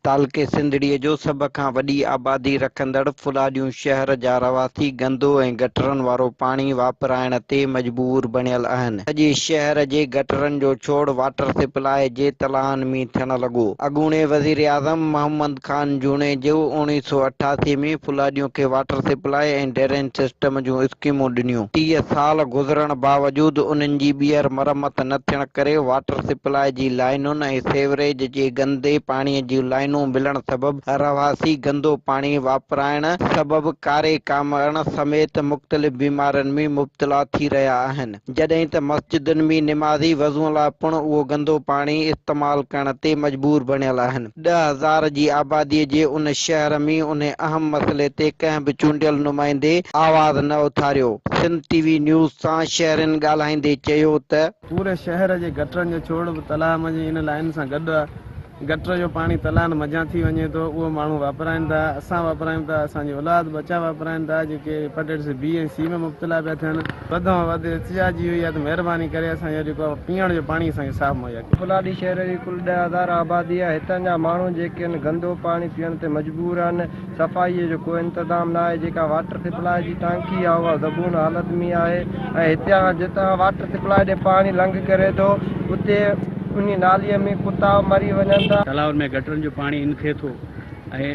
تعلقي سنڌڙيء جو سڀ کان وڏي آبادي رکندڙ ڦلاڏيون شهر جا رهواسي گندو ۽ گٽرن وارو پاڻي واپرائڻ تي مجبور بڻيل آهن. سڄي شهر جي گٽرن جو ڇوڙ واٽر سپلاء جي تلاهن ۾ ٿيڻ لڳو. اڳوڻي وزيراعظم محمد خان جوڻيجو اوڻيهه سو 88 ۾ ڦلاڏيون کي واٽر سپلاء ۽ ڊرين سسٽم جون اسڪيمون ڏنيون. 30 سال گذرڻ باوجود انهن جي ٻيهر مرمت نه ٿيڻ ڪري واٽر سپلاء جي لائينن ۽ سيوريج جي گندي پاڻي جون لائينون ملڻ سبب رهواسي گندو پاڻي واپرائڻ سبب ڪاري ڪامڻ سميت مختلف بيمارين ۾ مبتلا ٿي رهيا آهن جڏهن ته مسجدن ۾ نمازي وضو لاء پڻ اهو گندو پاڻي استعمال ڪرڻ تي مجبور بڻيل آهن. 10,000 جي آبادي جي ان شهر ۾ انهي اهم مسئلي تي ڪنهن به چونڊيل نمائندي آواز نه اٿاريو. سنڌ ٽي وي نيوز سان شهرين ڳالهائيندي چيو ته. پوري شهر جي گٽرن جو ڇوڙ به تلاء منجهه ان لائين سان گڏ آ. گٽر جو پاڻي تلائن منجهان ٿي وڃي ٿو اهو ماڻهو واپرائين ٿا، اسان واپرايون ٿا، اسان جي اولاد ٻچا واپرائين ٿا جيڪي هيپاٽائٽس بي ۽ سي ۾ مبتلا پيا ٿين. وڌ مان وڌ التجا جي اهو ئي آ ته مهرباني ڪري اسان جو جيڪو پيئڻ جو پاڻي اسان کي صاف مهيا ڪيو. ڦلاڏي شهر جي ڪل 10,000 آبادي آهي. هتان جا ماڻهو جيڪي آهن گندو پاڻي پيئڻ تي مجبور آهن. صفائيء جو ڪو انتظام نه آهي. جيڪا واٽر سپلاء جي ٽانڪي آهي اها زبون حالت ۾ آهي ۽ هتان جتان واٽر سپلاء ڏي پاڻي لنگهه ڪري ٿو اتي انهي ناليء ۾ ڪتا مري وڃن ٿا. تلائن ۾ گٽرن جو پاڻي ان ٿئي ٿو ۽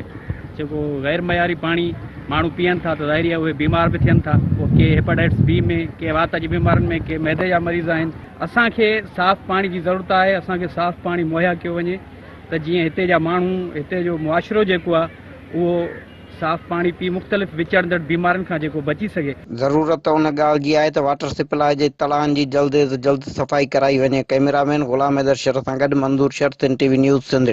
جيڪو غير معياري پاڻي ماڻهو پيئن ٿا ته ظاهري آهي اهي بيمار به ٿين ٿا. اهي ڪي هيپاٽائٽس بي ۾ ڪي وات جي بيمارين ۾ ڪي معدي جا مريض آهن. اسان کي صاف پاڻي جي ضرورت آهي اسان کي صاف پاڻي مهيا ڪيو وڃي ته جيئن هتي جا ماڻهو هتي جو معاشرو جيڪو آهي اهو صاف پاڻي پي مختلف وچڙندڙ بيمارين کان جيڪو بچي سگهي. ضرورت ان ڳالهه جي آهي ته واٽر سپلاء جي تلاهن جي جلد از جلد صفائي ڪرائي وڃي. ڪئميرا مين غلام حيدر شر سان گڏ Manzoor Shar, Sindh T V news, Sindh.